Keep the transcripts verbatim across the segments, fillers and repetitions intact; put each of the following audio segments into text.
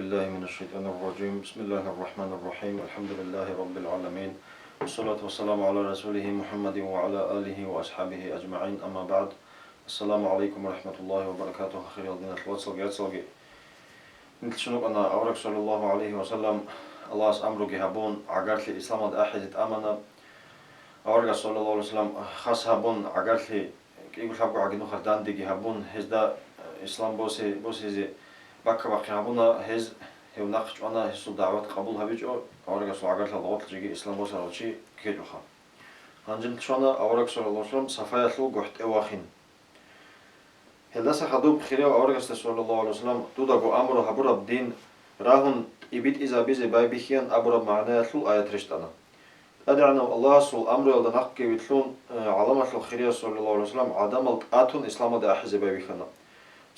بالله من الشيطان الرجيم. بسم الله الرحمن الرحيم. الحمد لله رب العالمين. والصلاة والسلام على رسوله محمد وعلى آله وأصحابه أجمعين. أما بعد. السلام عليكم ورحمة الله وبركاته. Хириял диналъул вацалги яцалги. Нилъ чӀун рукӀана авараг саллаллагьу гӀалайгьи ва саллам, Аллагьас амруги гьабун, гӀагарлъи исламалде ахӀизе тӀамана. Аварагас саллаллагьу гӀалайгьи ва саллам хас гьабун, гӀагарлъи кӀиго-лъабго гӀаги нухалъ дандеги гьабун, гьезда, э, ислам босе-, босизе бакка-бахъи гьабуна, гьез гьев нахъ чӀвана, гьесул дагӀват къабул гьабичӀо, аварагасул гӀагарлъиялда гъоркьчӀеги ислам босарав чи ккечӀоха. Гьанже нилъ чӀвана авараг саллаллагьу гӀалайгьи ва саллам Сафаялъул гохӀтӀе вахин. Гьелдаса хадуб хирияв аварагасда саллаллагьу гӀалайгьи ва саллам, дудаго амру гьабураб дин рагьун тӀибитӀизабизе байбихьеян абураб магӀнаялъул аят рещтӀана. ТӀадегӀанав Аллагьасул амруялда нахъги вилълъун, э, гӀаламалъул хирияс саллаллагьу гӀалайгьи ва саллам гӀадамал тӀатун исламалде ахӀизе байбихьана.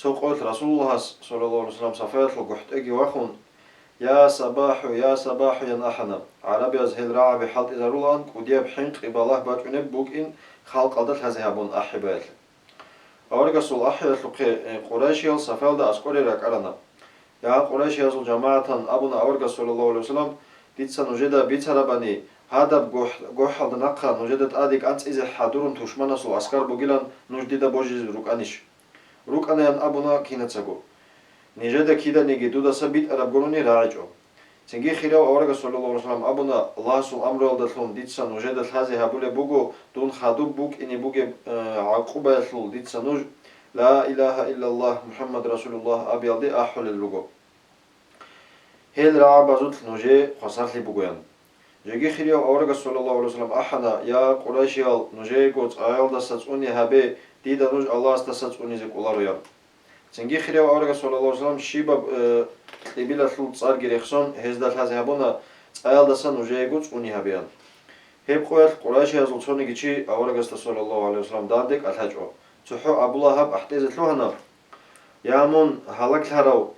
Цо къоялъ Расулуллагьас саллаллагьу гӀалайгьи ва саллам Сафаялъул гохӀтӀеги вахун, «Я сабахӀу, я сабахӀу», – ян ахӀана. ГӀарабияз гьел рагӀаби хӀалтӀизарулаан кӀудияб хӀинкъи балагь бачӀунеб букӀин халкъалда лъазе гьабун ахӀи баялъе. Аварагасул ахӀиялъухъе, э, къурайшиял Сафаялда аскӀоре ракӀарана. «Я къурайшиязул жамагӀатан», – абуна аварагас саллаллагьу гӀалайгьи ва саллам, – «дица нужеда бицарабани, гьадаб гохӀ-, гохӀалда нахъа нужеда тӀаде кӀанцӀизе хӀадурун тушманасул аскар бугилан нуж дида божизе рукӀанищ?» РукӀанаян абуна кинацаго. Нижеда киданиги дудаса битӀараб гурони рагӀичӀо. Цинги хирияв аварагас саллаллагьу гӀалайгьи ва саллам абуна, Аллагьасул амруялдалъун дица нужеда лъазе гьабулеб буго, дун хадуб букӀине бугеб, э, гӀакъубаялъул дица нуж, «Ла илагьа иллаллагь, МухӀаммад расулуллагь», абиялде ахӀулел руго. Гьел рагӀабазулъ нужее хвасарлъи бугоян. Жеги хирияв аварагас саллаллагьу гӀалайгьи ва саллам ахӀана, «Я къурайшиял, нужеего цӀаялдаса цӀуни гьабе, дида нуж Аллагьасдаса цӀунизе кӀолароян». Цинги хирияв аварагас саллаллагьу гӀалайгьи ва саллам щибаб, э, кьибилалъул цӀарги рехсон, гьезда лъазе гьабуна, цӀаялдаса нужеего цӀуни гьабеян. Гьеб къоялъ къурайшиязул цониги чи аварагасда саллаллагьу гӀалайгьи ва саллам данде кӀалъачӀо. ЦохӀо Абу Лагьаб ахӀдезе лъугьана, «Я мун гьалаглъарав,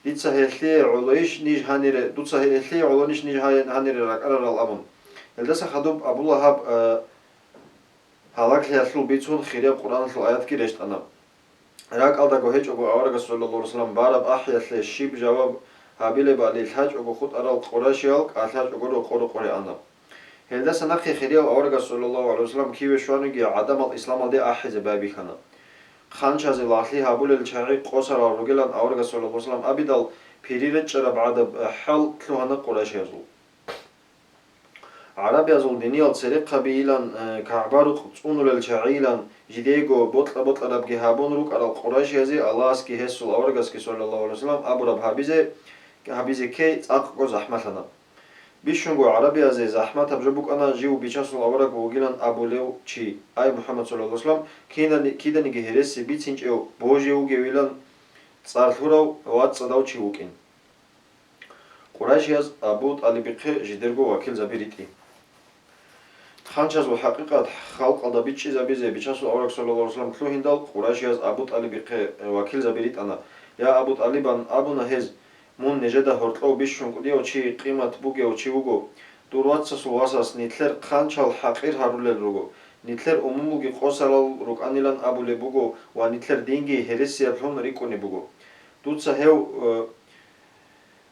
дица гьелъие гӀолойищ ниж гьанире, дуца гьелъие гӀолонищ ниж гьай-, гьанире ракӀарарал?» абун. Гьелдаса хадуб Абу Лагьаб, э, гьалаглъиялъул бицун хирияв Къуръаналъул аятги рещтӀана. РакӀалдаго гьечӀого аварагас саллаллагьу гӀалайгьи ва саллам бараб ахӀиялъе щиб жаваб гьабилебали лъачӀого хутӀарал къурайшиял кӀалъачӀого рокъо-рокъоре ана. Гьелдаса нахъе хирияв аварагас саллаллагьу гӀалайгьи ва саллам киве щваниги гӀадамал исламалде ахӀизе байбихьана. Хъанчазе лагълъи гьабулел чагӀи къосарал ругилан аварагас саллаллагьу гӀалайгьи ва саллам абидал, пири речӀчӀараб гӀадаб хӀал лъугьана къурайшиязул. ГӀарабиязул диниял церехъабийилан, э, КагӀба-рукъ цӀунулел чагӀийилан, жидейго бокьа-бокьарабги гьабун рукӀарал къурайшиязе Аллагьасги гьесул аварагасги саллаллагьу гӀалайгьи ва саллам абураб гьабизе, гьабизе ккей цӀакъго захӀмалъана. Бищунго гӀарабиязе захӀматаб жо букӀана жив Бичасул авараг вугилан абулев чи, ай МухӀаммад саллаллагьу гӀалайгьи ва саллам, кинани-, киданиги гьереси бицинчӀев, божи вугевилан цӀар лъурав вацӀцӀадав чи вукӀин. Къурайшияз Абу ТӀалибихъе жидерго вакилзаби ритӀи. Хъанчазул хӀакъикъат халкъалда бичӀчӀизабизе Бичасул авараг саллаллагьу гӀалайгьи ва саллам лъугьиндал, къурайшияз Абу ТӀалибихъе вакилзаби ритӀана. «Я Абу ТӀалиб», – ан абуна гьез, – «мун нижеда гьоркьов бищун кӀудияв чи, къимат бугев чи вуго. Дур вацасул васас нилъер хъанчал хӀакъир гьарулел руго, нилъер умумулги къосарал рукӀанилан абулеб буго ва нилъер динги гьересиялъун рикӀкӀунеб буго. Дуца гьев, э,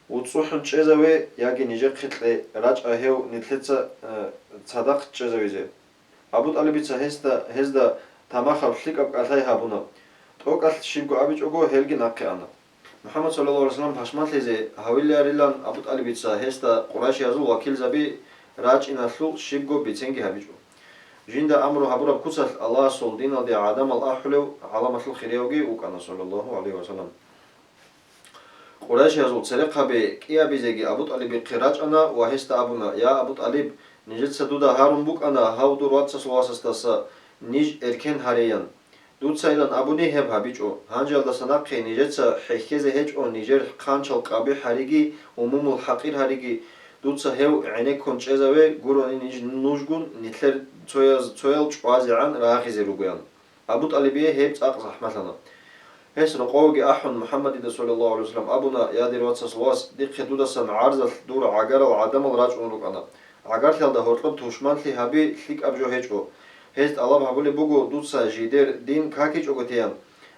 вуцӀцӀухӀун чӀезаве яги нижехъе кье, рачӀа гьев нилъеца, э, цадахъ чӀезавизе». Абу ТӀалибица гьесда, гьезда тамахаб лъикӀаб кӀалъай гьабуна. ТӀокӀалъ щибго абичӀого, гьелги нахъе ана. МухӀаммад саллаллагьу гӀалайгьи ва саллам пашманлъизе гьавиларилан Абу ТӀалибица гьесда къурайшиязул вакилзаби рачӀиналъул щибго бицинги гьабичӀо. Жинда амру гьабураб куцалъ Аллагьасул диналде гӀадамал ахӀулев гӀаламалъул хириявги вукӀана, саллаллагьу гӀалайгьи ва саллам. Къурайшиязул церехъаби кӀиабизеги Абу ТӀалибихъе рачӀана ва гьесда абуна: «Я Абу ТӀалиб, нижеца дуда гьарун букӀана гьав дур вацасул васасдаса ниж эркен гьареян. Дуцайилан абуни гьеб гьабичӀо. Гьанжеялдаса нахъе нижеца хӀехьезе гьечӀо нижер хъанчал къабихӀ гьариги, умумул хӀакъир гьариги. Дуца гьев гӀенеккун чӀезаве, гурони ниж нужгун нилъер цояз-, цоял чӀвазегӀан рагъизе ругоян». Абу ТӀалибие гьеб цӀакъ захӀмалъана. Гьес рокъовеги ахӀун, МухӀаммадида, саллаллагьу гӀалайгьи ва саллам, абуна: «Я дир вацасул вас, дихъе дудасан гӀарзалъ дур гӀагарал гӀадамал рачӀун рукӀана. ГӀагарлъиялда гьоркьоб тушманлъи гьаби лъикӀаб жо гьечӀо. Гьез тӀалаб гьабулеб буго дуца жидер дин какичӀого теян.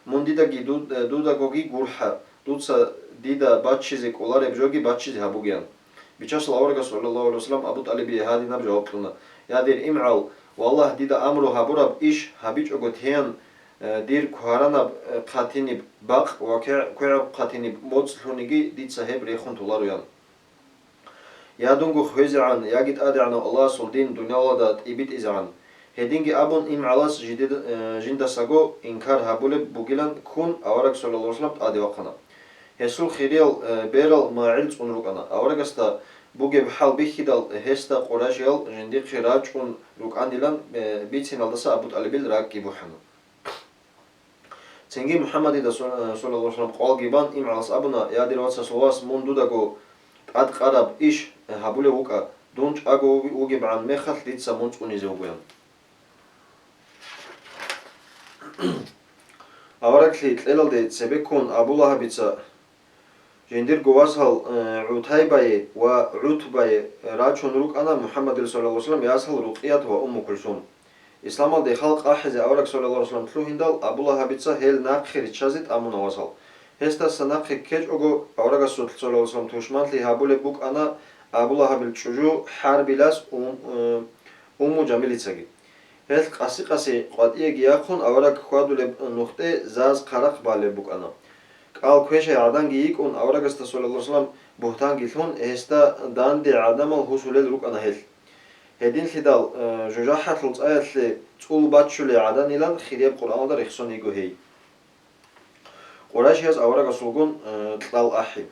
Мун дидаги дуд-, дудагоги гурхӀа, дуца дида баччизе кӀолареб жоги баччизе гьабугеян. Бичасул аварагас, саллаллагьу гӀалайгьи вассалам, Абу ТӀалибие гьадинаб жаваб кьуна: «Я дир имгӀал, валлагь, дида амру гьабураб иш гьабичӀого теян, э, дир кваранаб, э, хъатиниб бакъ ва кве-, квегӀаб хъатиниб моцӀ лъуниги, дица гьеб рехун толароян. Я дунго хвезегӀан, яги ТӀадегӀанав Аллагьасул дин дуниялалда тӀибитӀизегӀан». Гьединги абун, имгӀалас жидеда-, э, жиндасаго инкар гьабулеб бугилан ккун, авараг, саллаллагьу гӀалайгьи вассалам, тӀаде вахъана. Гьесул хириял, э, берал магӀил цӀун рукӀана. Аварагасда бугеб хӀал бихьидал, гьесда къурайшиял жиндихъе рачӀун рукӀанилан, э, бициналдаса Абу ТӀалибил ракӀги бухӀана. Цинги МухӀаммадида, сон-, э, саллаллагьу гӀалайгьи вассалам, къвалги бан, имгӀалас абуна: «Я дир вацасул вас, мун дудаго тӀадкъараб иш гьабулев вукӀа, дун чӀаго вуги-, вугебгӀан мехалъ дица мун цӀунизе вугоян». Авараглъи кьелалде цебеккун Абу Лагьабица жиндирго васал, э, ГӀутайбае ва ГӀутбае рачун рукӀана МухӀаммадил, саллаллагьу гӀалайгьи вассалам, ясал Рукъият ва Умму Кулсум. Исламалде халкъ ахӀизе авараг, саллаллагьу гӀалайгьи вассалам, лъугьиндал, Абу Лагьабица гьел нахъе риччазе тӀамуна васал. Гьесдаса нахъе ккечӀого, аварагасулъ, саллаллагьу гӀалайгьи вассалам, тушманлъи гьабулеб букӀана Абу Лагьабил чӀужу ХӀарбилас Ум-, э, Умму Жамилицаги. Гьелъ къаси-къаси къватӀиеги яхъун, авараг хьвадулеб нухде заз хъарахъ балеб букӀана. КӀал квешай гӀаданги йикӀун, аварагасда, саллаллагьу гӀалайгьи вассалам, бугьтанги лъун, гьесда данде гӀадамал гьусулел рукӀана гьелъ. Гьединлъидал, э, жужахӀалъул цӀаялъе цӀул баччулей гӀаданилан хирияб Къуръаналда рехсон йиго гьей. Къурайшияз аварагасулгун, э, кьал ахӀи.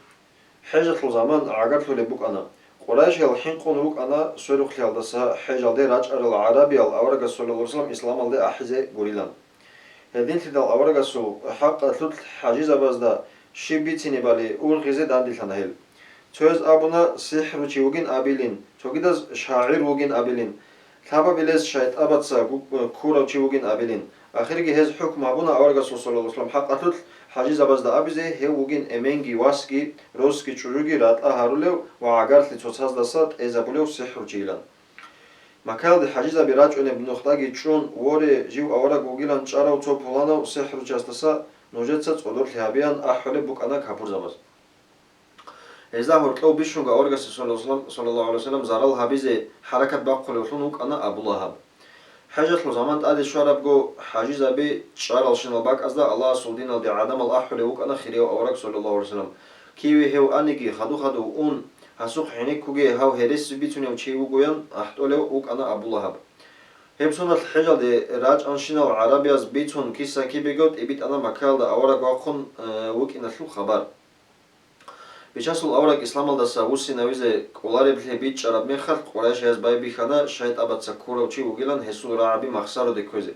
ХӀежалъул заман гӀагарлъулеб букӀана. Къурайшиял хӀинкъун рукӀана сверухълъиялдаса хӀежалде рачӀарал гӀарабиял аварагас, саллаллагьу гӀалайгьи вассалам, исламалде ахӀизе гурилан. Гьединлъидал аварагасул хӀакъалъулъ хӀажизабазда щиб бицинебали ургъизе данделъана гьел. Цояз абуна, сихӀручи вугин абилин, цогидаз шагӀир вугин абилин, лъабабилез шайтӀабаца гу-, ккурав чи вугин абилин. Ахирги гьез хӀукму гьабуна аварагасул, саллаллагьу гӀалайгьи вассалам, хӀакъалъулъ хӀажизабазда абизе, гьев вугин эменги васги, росги чӀужуги ратӀа гьарулев ва гӀагарлъи цоцаздаса тӀезабулев сихӀручийилан. Маккаялде хӀажизаби рачӀунеб нухдаги чӀун, воре, жив авараг вугилан чӀарав цо пуланав сихӀручиясдаса нужеца цӀодорлъи гьабеян ахӀулеб букӀана капурзабаз. Гьезда гьоркьов бищунго аварагасе, саллаллагьу гӀалайгьи вассалам, зарал гьабизе хӀаракат бахъулевлъун вукӀана Абу Лагьаб. ХӀежалъул заман тӀаде щварабго, хӀажизаби чӀаралщинал бакӀазда Аллагьасул диналде гӀадамал ахӀулев вукӀана хирияв авараг, саллаллагьу гӀалайгьи вассалам. Киве гьев аниги, хаду-хадув ун, гьасухъ гьенеккуге гьав гьереси бицунев чи вугоян ахӀдолев вукӀана Абу Лагьаб. Гьеб соналъ хӀежалде рачӀанщинал гӀарабияз бицун киса-кибего тӀибитӀана Маккаялда авараг вахъун, э, вукӀиналъул хабар. Бичасул авараг исламалдаса вуссинавизе кӀолареблъи бичӀчӀараб мехалъ, къурайшияз байбихьана шайтӀабаца ккурав чи вугилан гьесул рагӀаби махсароде кквезе.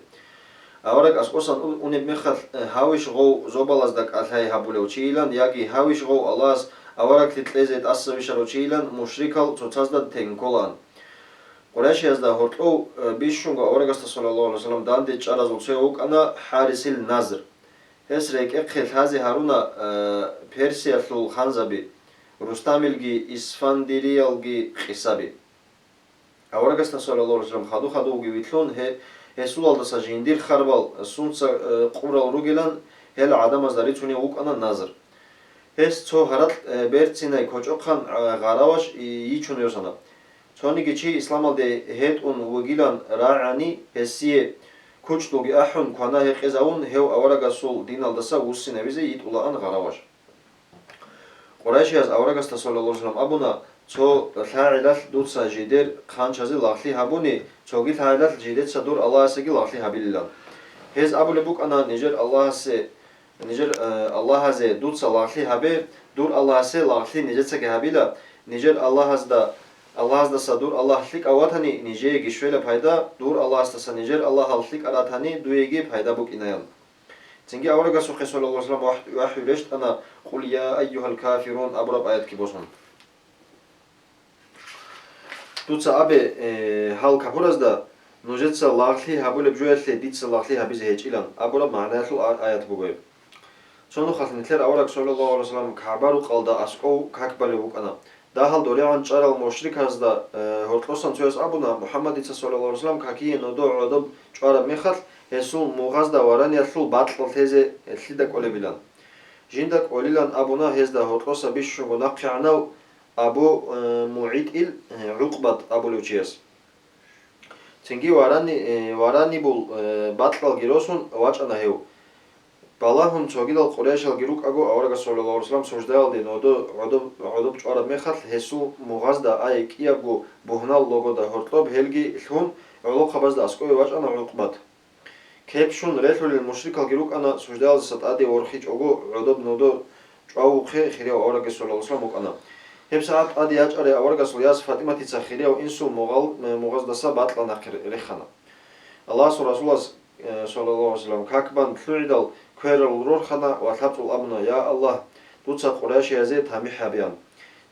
Авараг аскӀосан у-, унеб мехалъ, э, гьавищ гъов зобалазда кӀалъай гьабулев чийилан яги гьавищ гъов Аллагьас авараглъи кьезе тӀасабищарав чийилан мушрикал цоцазда тегин кколаан. Къурайшиязда гьоркьов, э, бищунго аварагасда, саллаллагьу гӀалайгьи вассалам, данде чӀаразул цо вукӀана ХӀарисил Назр. Гьес рекӀехъе лъазе гьаруна, э, Персиялъул ханзаби, Рустамилги Исфандириялги къисаби. Аварагасда, саллаллагьу гӀалайгьи вассалам, хаду-хадувги вилълъун, гье-, гьесулалдаса жиндир харбал сунца, э, къурал ругилан гьел гӀадамазда рицунев вукӀана Назр. Гьес цо гьаракь, э, берцинай кочӀохъан, э, гъараваш и-, йичун йосана. Цониги чи исламалде гьетӀун вугилан рагӀани, гьесие кучӀдулги ахӀун, квана-гьекъезавун, гьев аварагасул диналдаса вуссинавизе йитӀулаан гъараваш. Къурайшияз аварагасда, саллаллагьу гӀалайгьи вассалам, абуна: «Цо лъагӀелалъ дуца жидер хъанчазе лагълъи гьабуни, цоги лъагӀелалъ жидеца дур Аллагьасеги лагълъи гьабилилан». Гьез абулеб букӀана: «Нижер Аллагьасе, нижер, э, Аллагьазе дуца лагълъи гьабе, дур Аллагьасе лагълъи нижецаги гьабила, нижер Аллагьазда, Аллагьаздаса дур Аллагь лъикӀав ватани, нижееги щвела пайда, дур Аллагьасдаса нижер Аллагьал лъикӀал ратани, дуеги пайда букӀинаян». Цинги аварагасухъе, саллаллагьу гӀалайгьи вассалам, вахӀ-, вахӀю рещтӀана: «Къул я айюгьал кафирун» абураб аятги босун. «Дуца абе, э, гьал капуразда, нужеца лагълъи гьабулеб жоялъе дица лагълъи гьабизе гьечӀилан» абураб магӀнаялъул а-, аят буго гьеб. Цо нухалъ нилъер авараг, саллаллагьу гӀалайгьи вассалам, КагӀба рукъалда аскӀов как балев вукӀана. Дагьал доригӀан чӀарал мушрикасда, э, гьоркьосан цояс абуна, МухӀаммадица, саллаллагьу гӀалайгьи вассалам, какие нодо гӀодоб чӀвараб мехалъ, гьесул мугъазда вараниялъул бакьал тезе лъида кӀолебилан. Жинда кӀолилан абуна гьезда гьоркьоса бищунго нахъегӀанав Абу, э, МугӀитӀил, э, ГӀукъбат абулев чияс. Цинги варани-, э, варанибул, э, бакьалги росун вачӀана гьев. Балагьун цогидал къурайшалги рукӀаго, аварагас, саллаллагьу гӀалайгьи вассалам, суждаялде нодо гӀодоб-, гӀодоб чӀвараб мехалъ, гьесул мугъазда, ай кӀиябго бугьнал логода гьоркьоб гьелги лъун, гӀолохъабазда аскӀове вачӀана ГӀукъбат. Кеп щун релълъулел мушрикалги рукӀана, суждаялдаса тӀаде ворхичӀого гӀодоб нодо чӀвавухъе хирияв аварагас, саллаллагьу гӀалайгьи вассалам, вукӀана. Гьеб сагӀат тӀаде ячӀарай аварагасул яс ФатӀиматица хирияв инсул мугъал-, мугъаздаса бакьа нахъе рехана. Аллагьасул Расулас, э, саллаллагьу гӀалайгьи вассалам, как бан лъугӀидал кверал рорхана ва лъабцӀул абуна: «Я Аллагь, дуца къурайшиязе тамихӀ гьабеян».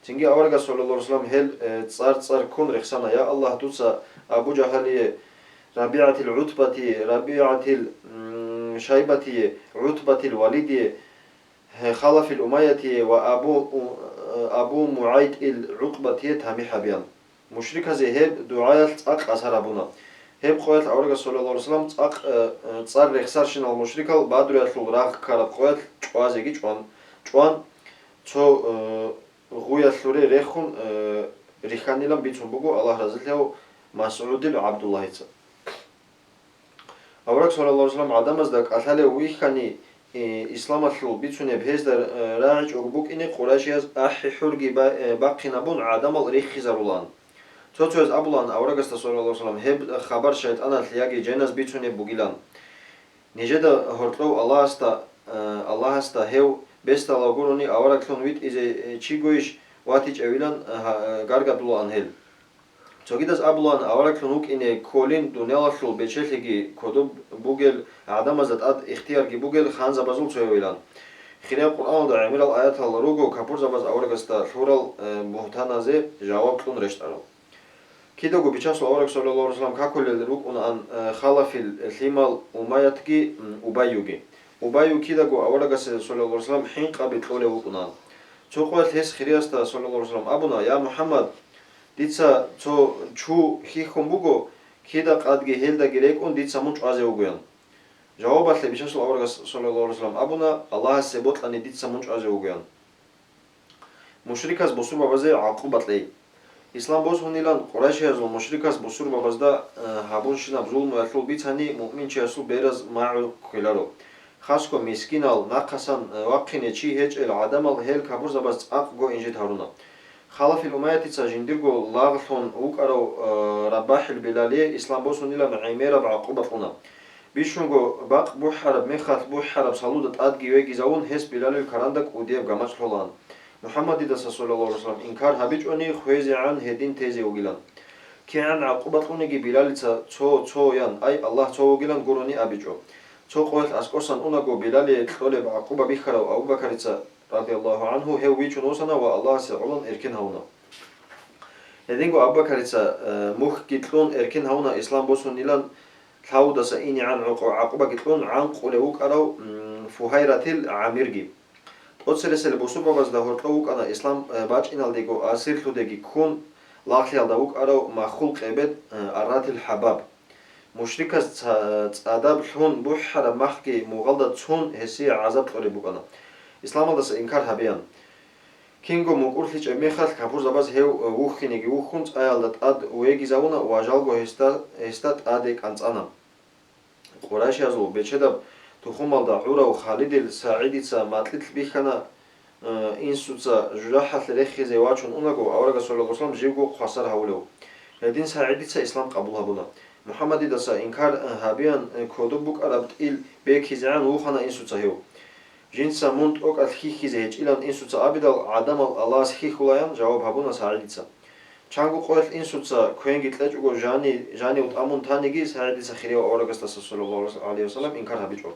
Цинги аварагас, саллаллагьу гӀалайгьи вассалам, гьел, э, цӀар-цӀар ккун рехсана: «Я Аллагь, дуца Абу Жагьалие, РабигӀатил ГӀутбатие, РабигӀатил, м, Шайбатие, ГӀутбатил Валидие, гье, Халафил Умайятие ва Абу У-, Абу МугӀайтӀил ГӀукъбатие тамихӀ гьабеян». Мушриказе гьеб дугӀаялъ цӀакъ асар гьабуна. Гьеб къоялъ аварагас, саллаллагьу гӀалайгьи вассалам, цӀакъ, э, э, цӀар рехсарщинал мушрикал Бадруялъул рагъ ккараб къоялъ чӀвазеги чӀван, чӀван, цо, э, гъуялъуре рехун, э, рихьанилан бицун буго Аллагь разилъаяв МасгӀудил ГӀабдуллагьица. Авараг, саллаллагьу гӀалайгьи вассалам, гӀадамазда кӀалъалев вихьани, э, исламалъул бицунеб гьезда, э, рагӀичӀого букӀине, къурайшияз ахӀи-хӀурги ба-, э, бахъинабун гӀадамал риххизарулаан. Цо-цояз абулаан аварагасда, саллаллагьу гӀалайгьи вассалам, гьеб хабар шайтӀаналъ яги женаз бицунеб бугилан. Нижеда гьоркьов Аллагьасда, э, Аллагьасда гьев бесдалав гурони авараглъун витӀизе, э, чигойищ ватичӀевилан, э, гьа-, э, гаргадулаан гьел. Цогидаз абулаан авараглъун вукӀине кколин дуниялалъул бечелъиги кодоб бугел, гӀадамазда тӀад ихтиярги бугел ханзабазул цоявилан. Хириял Къуръаналда гӀемерал аятал руго капурзабаз аварагасда лъурал, э, бугьтаназе жаваб кьун рещтӀарал. Кидаго Бичасул авараг, саллаллагьу гӀалайгьи вассалам, какулел рукӀунаан, э, Халафил лъимал Умаятги, м, Убайюги. Убайю кидаго аварагасе, саллаллагьу гӀалайгьи вассалам, хӀинкъаби кьолев вукӀунаан. Цо къоялъ гьес хириясда, саллаллагьу гӀалайгьи вассалам, абуна: «Я МухӀаммад, дица цо чу хьихьун буго, кида къадги гьелдаги рекӀун дица мун чӀвазе вугоян». Жавабалъе Бичасул аварагас, саллаллагьу гӀалайгьи вассалам, абуна: «Аллагьасе бокьани дица мун чӀвазе вугоян». Мушриказ бусурбабазе гӀакъуба кьей. Ислам босунилан къурайшиязул мушриказ бусурбабазда, э, гьабунщинаб зулмуялъул бицани муъминчиясул бераз магӀу ккеларо. Хасго мискинал, нахъасан, э, вахъине чи гьечӀел гӀадамал гьел капурзабаз цӀакъго инжит гьаруна. Халафил Умаятица жиндирго лагълъун вукӀарав, э, РабахӀил Билалие ислам босунилан гӀемераб гӀакъуба кьуна. Бищунго бакъ бухӀараб мехалъ бухӀараб салуда тӀадги вегизавун, гьес Билалил каранда кӀудияб гамачӀ лъолаан. МухӀаммадидаса, саллаллагьу гӀалайгьи вассалам, инкар гьабичӀони, хвезегӀан гьедин тезе вугилан. КигӀан гӀакъуба кьуниги, Билалица цо, цо ян, ай, Аллагь цо вугилан гурони абичӀо. Цо къоялъ аскӀосан унаго, Билалие кьолеб гӀакъуба бихьарав Абу-Бакарица, радияллагьу гӀанхӀу, гьев вичун восана ва Аллагьасе гӀолан эркен гьавуна. Гьединго Абу-Бакарица, э, мухьги кьун эркен гьавуна ислам босунилан лъавудаса инегӀан гӀукъу-, гӀакъубаги кьун гӀанкъулев вукӀарав, м, Фугьайратил ГӀамирги. ТӀоцересел бусурбабазда гьоркьов вукӀана ислам, э, бачӀиналдего асирлъудеги ккун, лагълъиялда вукӀарав махул къебед, э, Арратил Хабаб. Мушриказ ца-, цӀадаб лъун бухӀараб махги мугъалда цун гьесие гӀазаб кьолеб букӀана. Исламалдаса инкар гьабеян. Кинго мукӀурлъичӀеб мехалъ капурзабаз гьев, э, вухьинеги вухьун, цӀаялда тӀад вегизавуна ва жалго гьесда, гьесда тӀаде кӀанцӀана. Къурайшиязул бечедаб тухумалда гӀурав Халидил СагӀидица макьилъ бихьана, э, инсуца жужахӀалъ рехизе вачун унаго, аварагас, саллаллагьу гӀалайгьи вассалам, живго хвасар гьавулев. Гьедин СагӀидица ислам къабул гьабуна. МухӀаммадидаса инкар, э, гьабеян, э, кодоб букӀараб тӀил бекизегӀан вухана инсуца гьев. Жинца мун тӀокӀалъ хьихьизе гьечӀилан инсуца абидал, гӀадамал Аллагьас хьихьулаян жаваб гьабуна СагӀидица. Чанго къоялъ инсуца квенги кьечӀого жани-, жанив тӀамун таниги, СагӀидица хирияв аварагасдаса, саллаллагьу гӀалайгьи вассалам, инкар гьабичӀо.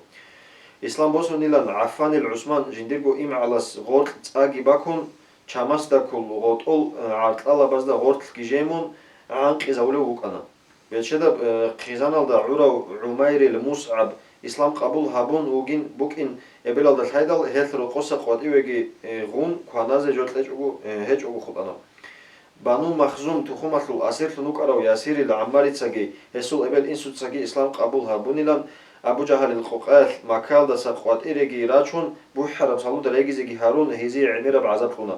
Ислам босунилан ГӀаффанил ГӀусман жиндирго имгӀалас гъоркь цӀаги бакун, чамасдакул гъотӀол, э, гӀаркьалабазда гъортлъги жемун, гӀанкъизавулев вукӀана. Бечедаб, э, хъизаналда гӀурав ГӀумайрил МусгӀаб ислам къабул гьабун вугин букӀин эбелалда лъайдал, гьелъ рокъоса къватӀивеги, э, гъун, кваназе жо кьечӀого, э, гьечӀого хутӀана. Бану Махзум тухумалъул асирлъун вукӀарав Ясирил ГӀаммарицаги гьесул эбел-инсуцаги ислам къабул гьабунилан, Абу Жагьалил къокъаялъ Маккаялдаса къватӀиреги рачун, бухӀараб салуда регизеги гьарун, гьезие гӀемераб гӀазаб кьуна.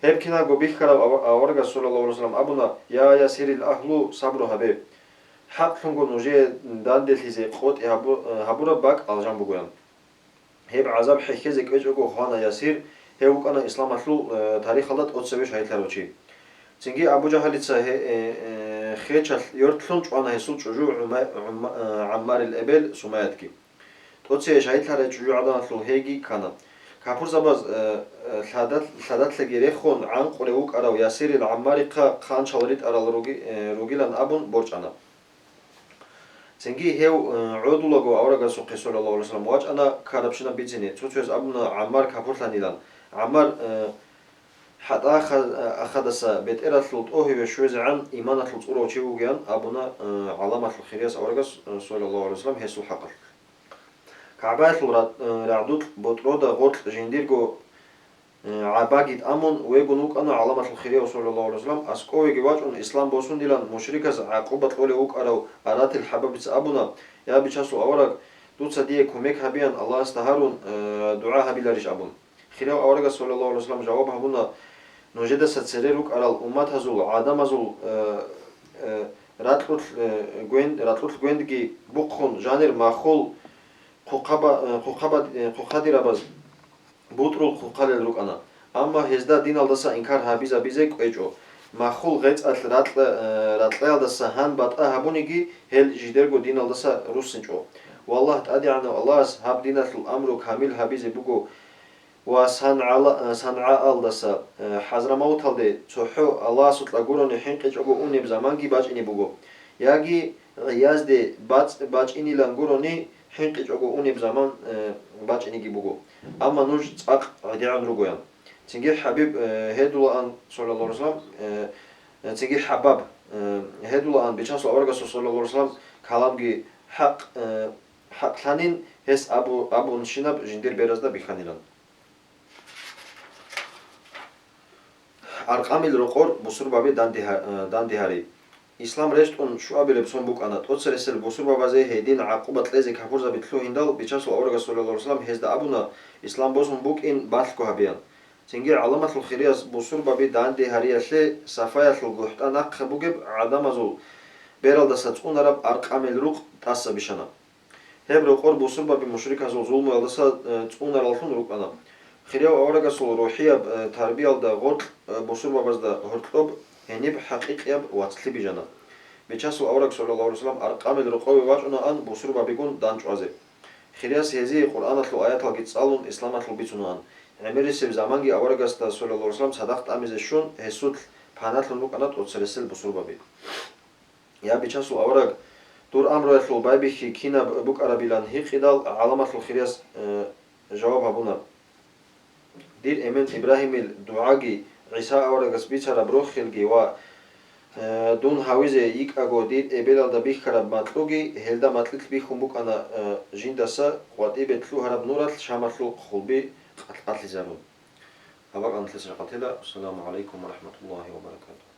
Гьеб киналго бихьарав ава-, аварагас, саллаллагьу гӀалайгьи вассалам, абуна: «Я Ясирил агьлу, сабру гьабе. ХӀакълъунго нужее данделъизе къотӀи гьабу-, гьабураб бакӀ алжан бугоян». Гьеб гӀазаб хӀехьезе кӀвечӀого хвана Ясир, гьев вукӀана исламалъул, э, тарихалда тӀоцебе шагьидлъарав чи. Цинги Абу Жагьалица гье-, э, э, хечалъ йортлъун чӀвана гьесул чӀужу ГӀума-, ГӀума-, э, ГӀаммарил эбел Сумаятги. ТӀоцее шагьидлъарай чӀужугӀаданалъул гьейги ккана. Капурзабаз, э, э, лъадал-, лъадалъаги рехун гӀанкъулев вукӀарав Ясирил ГӀаммарихъа хъанчал ритӀарал руги-, э, ругилан абун борчӀана. Цинги гьев, э, гӀодулаго аварагасухъе, саллаллагьу гӀалайгьи вассалам, вачӀана ккарабщинаб бицине, цо-цояз абуна ГӀаммар капурлъанилан. ГӀаммар, э, хӀатӀа аха-, ахадаса бетӀералъул тӀогьиве щвезегӀан иманалъул цӀурав чи вугеян абуна, э, гӀаламалъул хирияс аварагас, э, саллаллагьу гӀалайгьи вассалам, гьесул хӀакъалъулъ. КагӀбаялъул ра-, э, рагӀдукь ботӀрода гъоркь жиндирго, э, гӀабаги тӀамун вегун вукӀана гӀаламалъул хирияв, саллаллагьу гӀалайгьи вассалам, аскӀовеги вачӀун ислам босундилан мушриказ гӀакъуба кьолев вукӀарав Аратил ХӀабабица абуна: «Я Бичасул авараг, дуца дие кумек гьабеян Аллагьасда гьарун, э, дугӀа гьабиларищ?» абун. Хирияв аварагас, саллаллагьу гӀалайгьи вассалам, жаваб гьабуна: «Нужедаса цере рукӀарал умматазул, гӀадамазул, э, э, ракьулъ, э, гвен-, ракьулъ гвендги бухъун, жанир махул хъухъаба-, э, хъухъаба-, э, хъухъадирабаз бутӀрул хъухъалел рукӀана. Амма гьезда диналдаса инкар гьабизабизе кӀвечӀо. Махул гъецӀалъ ракьа-, э, ракьаялдаса гьан батӀа гьабуниги, гьел жидерго диналдаса руссинчӀо. Валлагь, ТӀадегӀанав Аллагьас гьаб диналъул амру камил гьабизе буго ва СангӀала-, СангӀаалдаса, э, ХӀазрамавталде цохӀо Аллагьасукьа гурони хӀинкъичӀого унеб заманги бачӀине буго, яги гӀиязде бацӀ бачӀинилан гурони хӀинкъичӀого унеб заман, э, бачӀинеги буго. Амма нуж цӀакъ гӀедегӀан ругоян». Цинги ХӀабиб, э, гьедулаан, саллаллагьу гӀалайгьи вассалам, э, э, цинги ХӀабаб, э, гьедулаан Бичасул аварагасул, саллаллагьу гӀалайгьи вассалам, каламги хӀакъ, э, хӀакълъанин, гьес абу-, абунщинаб жиндир беразда бихьанилан. Аркъамил рокъор бусурбаби данде гьа-, э, данде гьари. Ислам рещтӀун щуабилеб сон букӀана, тӀоцересел бусурбабазе гьедин гӀакъуба кьезе капурзаби лъугьиндал, Бичасул аварагас, саллаллагьу гӀалайгьи вассалам, гьезда абуна ислам босун букӀин балъго гьабеян. Цинги гӀаламалъул хирияс бусурбаби данде гьариялъе Сафаялъул гухӀтӀа нахъа бугеб гӀадамазул бералдаса цӀунараб аркъамил рукъ тӀаса бищана. Гьеб рокъор бусурбаби мушриказул зулмуялдаса, э, цӀунараллъун рукӀана. Хирияв аварагасул рухӀияб, э, тарбиялда гъоркь, э, бусурбабазда гьоркьоб гьениб хӀакъикъияб вацлъи бижана. Бичасул авараг, саллаллагьу гӀалайгьи вассалам, аркъамил рокъове вачӀунаан бусурбабигун дандчӀвазе. Хирияс гьезие Къуръаналъул аяталги цӀалун, исламалъул бицунаан. ГӀемерисеб заманги аварагасда, саллаллагьу гӀалайгьи вассалам, садакъ тӀамизе щун, гьесулъ панатӀун рукӀана тӀоцересел бусурбаби. Я Бичасул авараг, дур амруялъул байбихьи кинаб букӀарабилан гьикъидал, гӀаламалъул хирияс, э, жаваб гьабуна: «Дир эмен Ибрагьимил дугӀаги, ГӀиса аварагас бицараб рохелги ва, э, дун гьавизе йикӀаго дир эбелалда бихьараб макьуги гьелда макьилъ бихьун букӀана, э, жиндаса къватӀибе лъугьараб нуралъ Шамалъул хъулби къалъ-къалъизарун». Абакъанлъи сахӀатила. Ассаламу гӀалайкум ва рахӀматуллагьи ва баракатугьу.